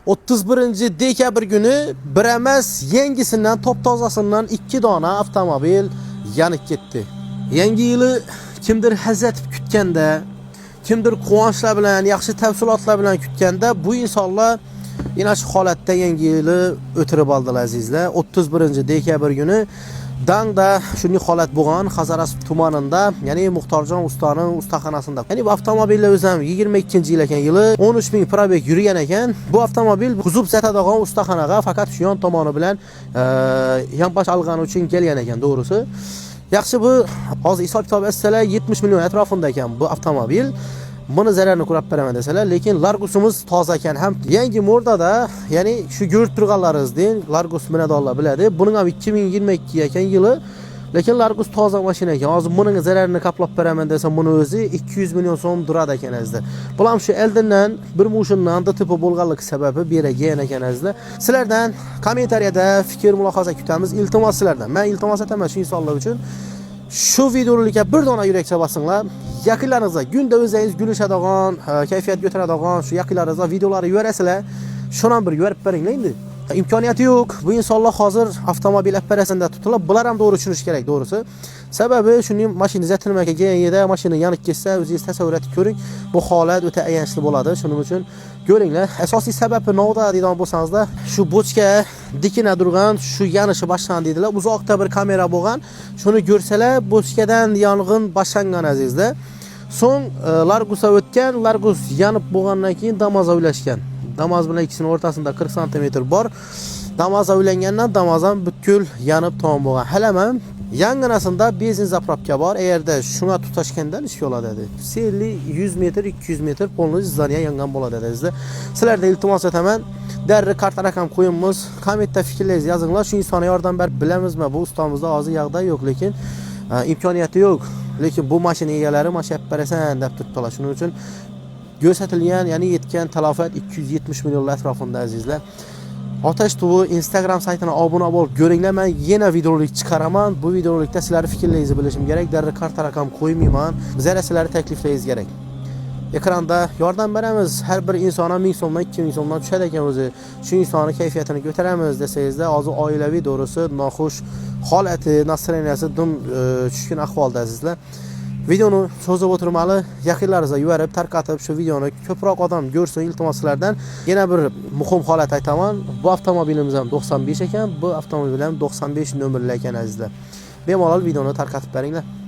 31 dekabr kuni bir emas, yangisidan, top tozasidan 2 dona avtomobil yanib ketdi. Yangi yili kimdir hazatib kutganda, kimdir quvonchlar bilan, yaxshi tafsilotlar bilan kutganda, bu insonlar yana shu holatda yangi yili o'tirib oldilar, azizlar. 31 dekabr kuni Dangda shunday holat bo'lgan Hazorasp tumanida, ya'ni Muxtorjon ustaning ustaxonasida. Ya'ni bu avtomobillar o'zi ham 22-yil ekan yili, 13 ming пробег yurgan ekan. Bu avtomobil buzib satadigan ustaxonaga faqat shu yon tomoni bilan yonbosh olgani uchun kelgan ekan, to'g'risi. Yaxshi, bu hozir hisob kitob etsalar 70 million atrofida ekan bu avtomobil. Buni zararini ko'rib beraman desalar, lekin Largusimiz toza ekan ham yangi mordada, ya'ni shu ko'rib turganlaringizdek Largus minadonlar biladi. Buning ham 2022 ekan yili, lekin Largus toza mashina ekan. Hozir buning zararini qoplab beraman desam, buni o'zi 200 million so'm turadi ekan, azizlar. Bular ham shu oldindan bir mushindan DTP bo'lganligi sababi bergan ekan, azizlar. Sizlardan kommentariyada fikr mulohaza kutamiz. Iltimos sizlardan. Men iltimos etaman shu insonlar uchun. Shu videorolikka bir dona yurakcha bosinglar. Yaqinlaringizga kunda o'zingiz gulishadigan, kayfiyat ko'taradigan shu yaqinlaringizga videolarni yuborasizlar. Shuni ham bir yuborib beringlar endi. Imkoniyati yo'q. Bu insonlar hozir avtomobil olib berasan deb tutilib, bular ham to'g'ri tushunish kerak, to'g'risi. Sababi shuni mashina zatilmaga kelgan yerda mashina yonib ketsa, o'zingiz tasavvur etib ko'ring, bu holat o'ta ayanchli bo'ladi. Shuning uchun ko'ringlar. Asosiy sababi novda deydigan bo'lsangizda, shu bochka dikina turgan, shu yonishi boshlandi deydilar. Uzoqda bir kamera bo'lgan. Shuni ko'rsalar, bochkadan yong'in boshlangan, azizlar. So'ng Largusga o'tgan, Largus yonib bo'lgandan keyin Damasga ulashgan. Damas bilan ikkisini o'rtasida 40 santimetr bor. Damasga ulangandan Damas ham butkul yonib tamom bo'lgan. Hali ham yanginasida benzin заправка bor. Agarda shunga tutashgandan ish bo'ladi dedi. 50 100 metr, 200 metr полностью здание yongan bo'ladi dedi. Sizlardan iltimos etaman. Darri karta raqam qo'yamiz. Kommentda fikrlaringizni yozinglar. Shu insonga yordam berib bilamizmi? Bu ustamizda hozir yog'day yo'q, lekin imkoniyati yo'q. Lekin bu mashina egalari mashina olib berasan deb turibdilar. Shuning uchun ko'rsatilgan, ya'ni yetgan talofat 270 millionlar atrofida, azizlar. Otash TV Instagram saytini obuna bo'lib ko'ringlar. Men yana videorolik chiqaraman. Bu videorolikda sizlarning fikrlaringizni bilishim kerak. Darri karta raqam qo'ymayman. Bizlar sizlarning takliflaringiz kerak. Ekranda yordam beramiz. Har bir insonga 1000 so'mdan, 2000 so'mdan tushadi ekan o'zi. Shu insonni kayfiyatini ko'taramiz desangizda, hozir oilaviy, to'g'risi, noxush holati, настроение si dim tushkun ahvolda, azizlar. Videoni cho'zib o'tirmali, yaqinlaringizga yuborib, tarqatib, shu videoni ko'proq odam ko'rsin, iltimos sizlardan. Yana bir muhim holat aytaman. Bu avtomobilimiz ham 95 ekan, bu avtomobil ham 95 nomerli ekan, azizlar. Bemalol videoni tarqatib beringlar.